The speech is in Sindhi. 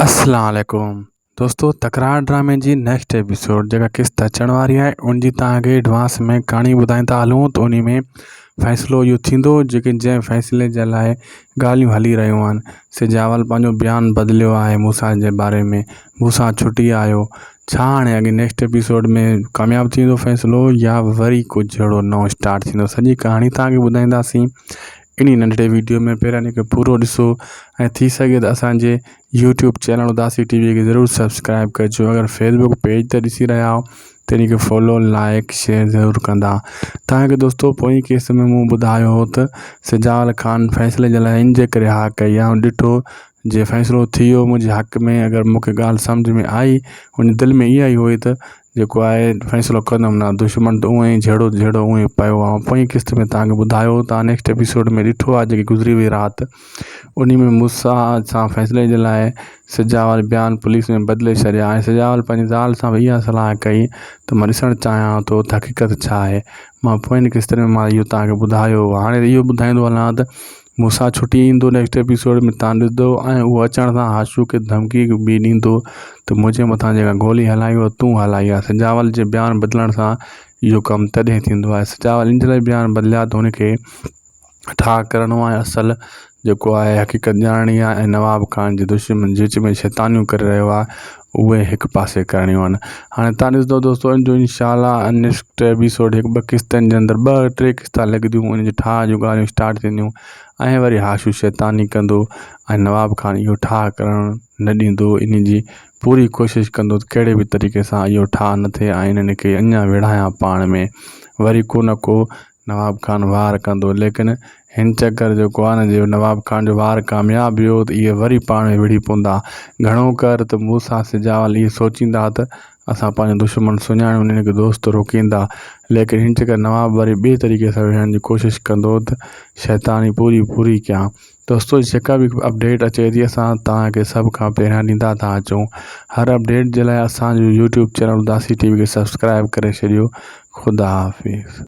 السلام عليڪم دوستو تڪرار ڊرامي جي نيڪسٽ ايپيسوڊ جيڪا قسط اچڻ واري آهي ان جي توهان کي ايڊوانس ۾ ڪهاڻي ٻڌائيندا هلون ته انهي ۾ فيصلو اهو ٿيندو جيڪي جنهن فيصلي جي لاء ڳالهيون هلي رهيون آهن سجاول پنهنجو بيان بدليو آهي موسيٰ جي باري ۾ موسيٰ ڇٽي آيو ڇا هاڻي اڳي نيڪسٽ ايپيسوڊ ۾ ڪامياب ٿيندو فيصلو يا وري ڪجهه جهڙو نئون اسٽارٽ ٿيندو سڄي ڪهاڻي توهان کي ٻڌائينداسين انهي ننڍڙي ويڊيو ۾ پهريان ان کي پورو ڏسو ۽ ٿي سگهي ته اسان جي YouTube channel Udasi T V کي ضرور سبسڪرائب ڪجو اگر فيسبوڪ پيج تي ڏسي رهيا آهيو ته ان کي فالو لائڪ شيئر ضرور ڪندا تان کي دوستو پوئين قسط ۾ مون ٻڌايو هو ته سجاول خان فيصلي جي لاء ان جي ڪري ها ڪئي آهي ڏٺو جي فيصلو ٿي ويو منهنجي حق ۾ اگر مون کي ڳالهه سمجهه ۾ آئي ان دل ۾ اها ئي هئي ته جيڪو آهي فيصلو ڪندم نه دشمن ته اونئن ئي جهيڙو جهيڙو اونئن ئي پيو آهي پوئين قسط ۾ توهان کي ٻڌايو توهان نيڪسٽ ايپيسوڊ ۾ ڏٺو آهي جيڪي گذري وئي رات انهي ۾ موسيٰ سان فيصلي جي لاء سجاول بيان پوليس ۾ بدلي ڇڏيا ۽ سجاول پنهنجي زال سان به اها صلاح ڪئي ته مان ڏسڻ چاهيان ٿو ته حقيقت ڇا آهي مان پوئين قسط ۾ مان اهو توهان کي ٻڌايو هاڻي اهو ٻڌائيندو هلان ته موسيٰ ڇٽي ايندو نيڪسٽ ايپيسوڊ ۾ تان ڏسندو ۽ اهو اچڻ سان هاشو کي ڌمڪي به ڏيندو ته منهنجي مٿان جيڪا گولي هلائي اها تون هلائي آهي سجاول جي بيان بدلڻ سان اهو ڪم تڏهن ٿيندو آهي سجاول ان جي لاء بيان بدليا ته هن کي ٺاهه ڪرڻو آهي اصل جيڪو آهي حقيقت ڄاڻڻي آهي ۽ نواب خان جي دشمن جي وچ ۾ شيطانيون ڪري رهيو آهي اهي هڪ پاسي ڪرڻيون آهن هاڻي تان ڏسندو دوستو ان جو انشاء الله نيڪسٽ ايپيسوڊ هڪ ٻه قسطن جي اندر ٻه ٽي قسطا لڳنديون ان جي ٺاهه جون ڳالهيون اسٽارٽ ٿينديون ۽ وري هاشو شيطاني ڪندو ۽ نواب خان اهو ٺاهه ڪرڻ نه ڏيندو ان جي پوري ڪوشش ڪندو ته ڪهڙي به طريقي سان اهو ٺاهه نه ٿئي ۽ انهن کي اڃا وڙهايان پاڻ ۾ وري ڪو نه ڪو نواب خان وار ڪندو ليڪن هن چڪر جيڪو آهي نه جي نواب خان جو وار ڪامياب ويو ته اهي وري پاڻ ۾ وڙهي پوندا گهڻو ڪر ته موسيٰ سجاول اهي سوچيندا ته اسان پنهنجو دشمن سڃاڻيون انهن کي دوست روڪيندا ليڪن هن چڪر نواب وري ٻئي طريقي سان وڙهڻ جي ڪوشش ڪندو ته شيطاني پوري پوري ڪيان دوستو جيڪا به اپڊيٽ اچي ٿي اسان توهان کي سڀ کان پهريان ڏيندا ٿا اچون هر اپڊيٽ جي لاء اسان جو YouTube channel Udasi T V کي سبسڪرائب ڪري ڇڏيو خدا حافظ.